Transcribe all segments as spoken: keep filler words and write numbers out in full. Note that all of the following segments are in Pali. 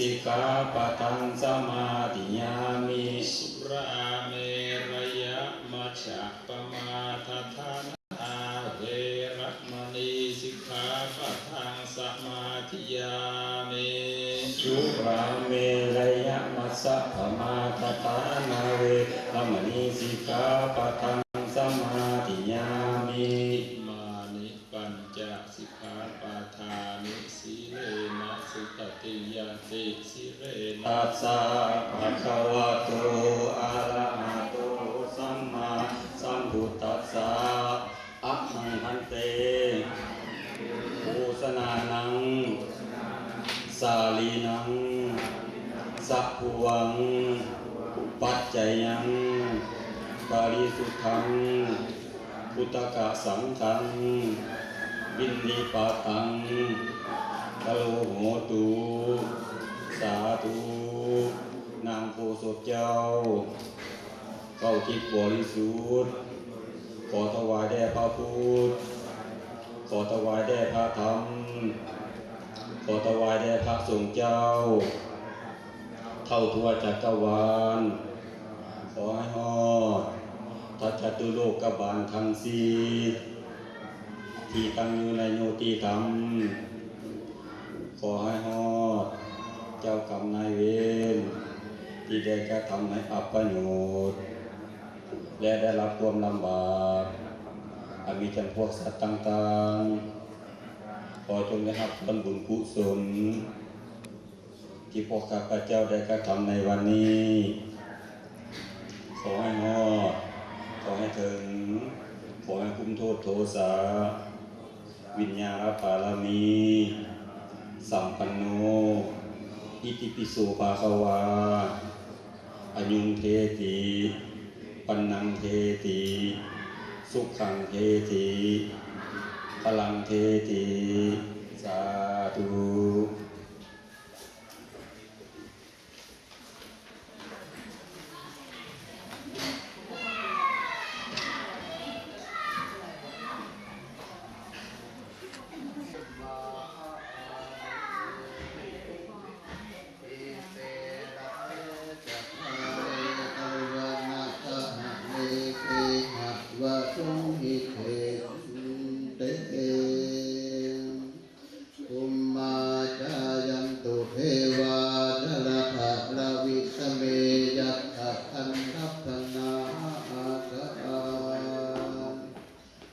sikkhāpadaṃ samādiyāmi. Surāmerayamajjapamādaṭṭhānā veramaṇī sikkhāpadaṃ samādiyāmi. Surāmerayamajjapamādaṭṭhānā veramaṇī sikkhāpadaṃ samādiyāmi. Imāni pañca sikkhāpadāni. Sīlena sugatiṃ yanti, sīlena. Tassa bhagavato arahato sammāsambuddhassa. Ahaṃ bhante bhojanānaṃ sālīnaṃ sabhuvaṃ paccayaṃ parisuddhaṃ udakasaṅghaṃ piṇḍapātaṃ karotu. Sādhu. ນາງໂພສົດເຈົ້າ ເຂົ້າທິບບໍລິສຸດ ຂໍຖວາຍແດ່ພະພຸດ ຂໍຖວາຍແດ່ພະທຳ ຂໍຖວາຍແດ່ພະສົງເຈົ້າ ເທົ່າທົ່ວຈັກກະວານ ຂໍໃຫ້ຮອດທັດຈະຕຸໂລກກະບານທັງສີ່ ທີ່ຕັ້ງຢູ່ໃນໂຍຕິທຳ ຂໍໃຫ້ຮອດເຈົ້າກຳນາຍເວນ ທີ່ໄດ້ກະທຳໃຫ້ອັບປະໂຫຍດ ແລະ ໄດ້ຮັບຄວາມລຳບາກ ອາ ມີຈຳພວກສັດຕ່າງໆ ຂໍຈົ່ງໄດ້ຮັບສ່ວນບຸນກຸສົນ ທີ່ພວກຂ້າພະເຈົ້າໄດ້ກະທຳໃນວັນນີ້ ຂໍໃຫ້ຮອດ ຂໍໃຫ້ເຖິງ ຂໍໃຫ້ຄຸມໂທດໂທສາ ວິນຍາລະບາລະມີ ສຳປັນໂນ ອິຕິປິໂສພະຄະວາ ອາຍຸງເທຕິ ວັນນັງເທຕິ ສຸຂັງເທຕິ ພະລັງເທຕິ ສາທຸ. Bhummā cāyantu devā jalathalavisame yakkhagandhabbanāgā,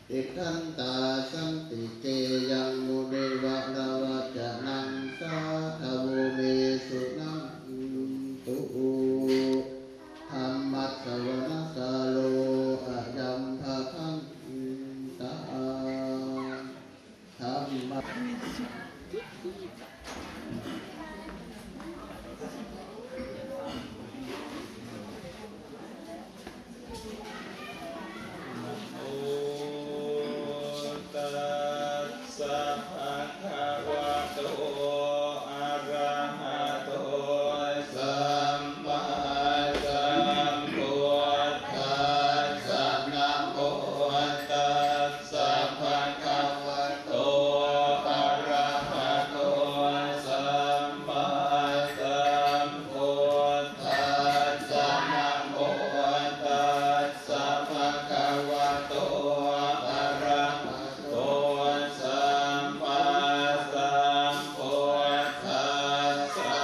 tiṭṭhantā santike yaṃ munivaravacanaṃ sādhavo me suṇantu. Dhammassavanakālo ayambhadantā. Dhamma Namo tassa bhagavato arahato sammāsambuddhassa. Namo tassa bhagavato arahato sammāsambuddhassa. Namo tassa bhagavato arahato sammāsambuddhassa.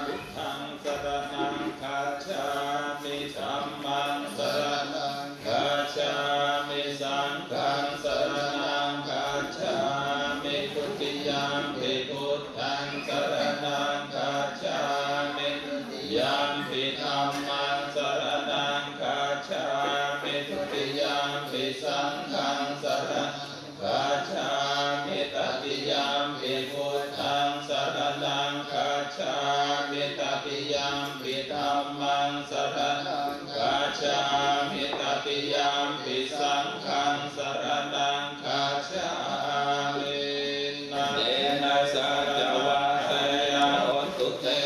Buddhaṃ saraṇaṃ gacchāmi. Dhammaṃ saraṇaṃ gacchāmi. Saṅghaṃ saraṇaṃ gacchāmi. Dutiyampi buddhaṃ saraṇaṃ gacchāmi. Dutiyampi dhammaṃ saraṇaṃ gacchāmi. Dutiyampi saṅghaṃ saraṇaṃ gacchāmi. Tatiyampi buddhaṃ saraṇaṃ gacchāmi. Tatiyampi dhammaṃ saraṇaṃ gacchāmi. Tatiyampi saṅghaṃ saraṇaṃ gacchāmi. Etena saccavajjena hotu te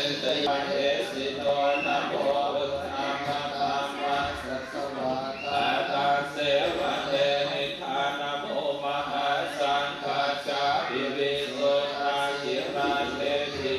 jayasino. Namo buddhāya dhammassākacca vādatthasseva tenidha. Namo mahāsaṅghassāpi visuddhasīladiṭṭhi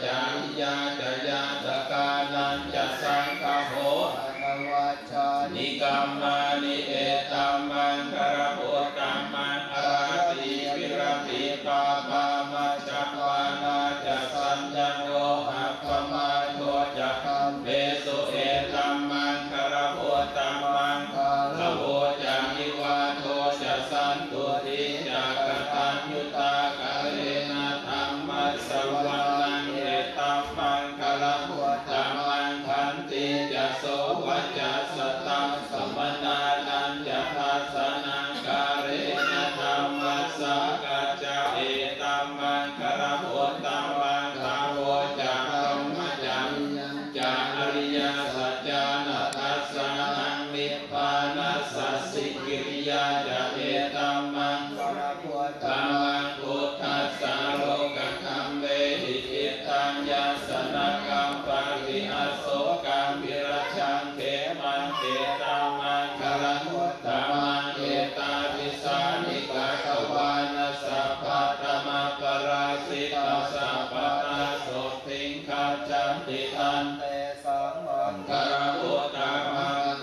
cariyā ca ñātakānañca saṅgaho anavajjāni kammāni etammaṅgalamuttamaṃ. Āratī viratī pāpā majjapānā ca saññamo appamādo ca kammesu etammaṅgalamuttamaṃ. Gāravo ca nivāto ca santuṭṭhī ca kataññutā kālena dhammassavanaṃ etammaṅgalamuttamaṃ. Khantī ca sovacassatā samaṇānañca dassanaṃ kālena dhammasākacchā etammaṅgalamuttamaṃ. Tapo ca brahmacariyañca ariyasaccāna dassanaṃ nibbānasacchikiriyā ca etammaṅgalamuttamaṃ. Phuṭṭhassa lokadhammehi cittaṃ yassa na kampati asokaṃ virajaṃ khemaṃ etammaṅgalamuttamaṃ. Etādisāni katvāna sabbatthamaparājitā sabbattha sotthiṃ gacchanti tantesaṃ maṅgalamuttamaṃ.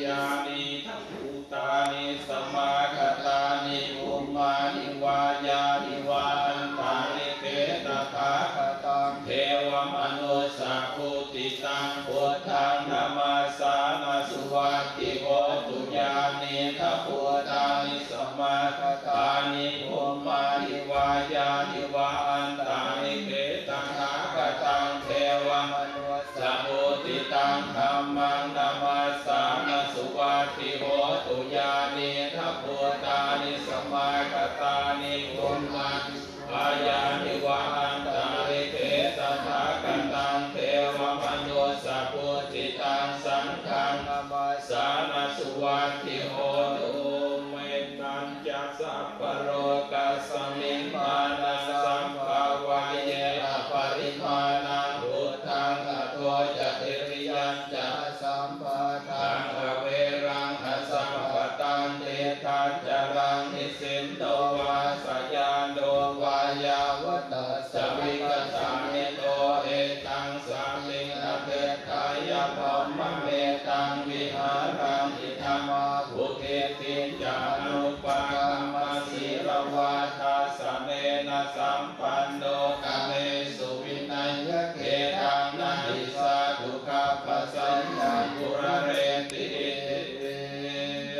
Yānīdha bhūtāni samāgatāni bhummāni vā yāni va antalikkhe tathāgataṃ devamanussapūjitaṃ buddhaṃ namassāma suvatthi hotu. Yānīdha bhūtāni samāgatāni bhummāni vā yāni va antalikkhe tathāgataṃ devamanussapūjitaṃ dhammaṃ namassāma suvatthi hotu. Yānīdha bhūtāni samāgatāni bhummāni vā yāni va antalikkhe tathāgataṃ devamanussapūjitaṃ saṅghaṃ namassāma suvatthi hotu. Mettañca sabbalokasmiṃ mānasaṃ bhāvaye aparimāṇaṃ uddhaṃ adho ca tiriyañca asambādhaṃ averaṃ asapattaṃ. Tiṭṭhañcaraṃ nisinno vā sayāno vā yāvatassa vigatamiddho etaṃ satiṃ adhiṭṭheyya brahmametaṃ vihāraṃ idhamāhu. Diṭṭhiñca anupagamma sīlavā dassanena sampanno kāmesu vineyya gedhaṃ na hi jātu gabbhaseyyaṃ puraretīti.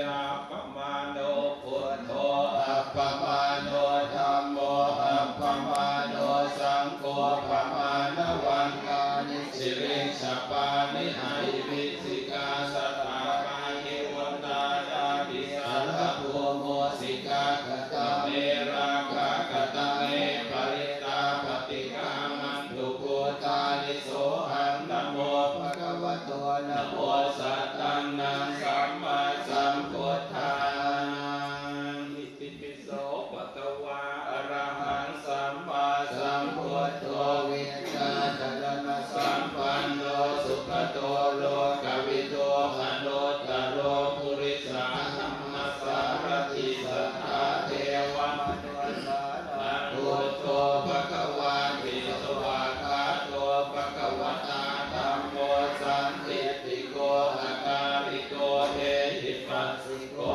Appamāṇo buddho appamāṇo dhammo appamāṇo saṅgho pamāṇavantāni sirīsapāni ahi vicchikā satāpāni uṇṇānābhī sarabū mūsikā katame rakkhā katame parittā paṭikkamantu bhūtāni sohaṃ namo bhagavato namo sattannaṃ sammāsambuddhānaṃ. Itipi so bhagavā arahaṃ sammāsambuddho vijjācaraṇasampanno sugato lokavidū anuttaro purisadammasārathi satthā devamanussānaṃ buddho bhagavāti. Svākkhāto bhagavatā dhammo sandiṭṭhiko akāliko ehipassiko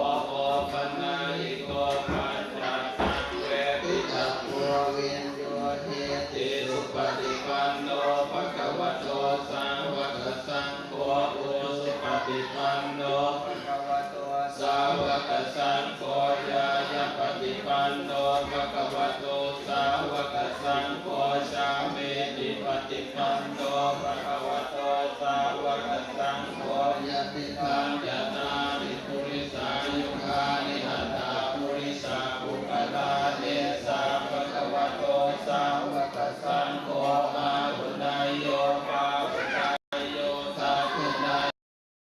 opanayiko paccattaṃ veditabbo viññūhī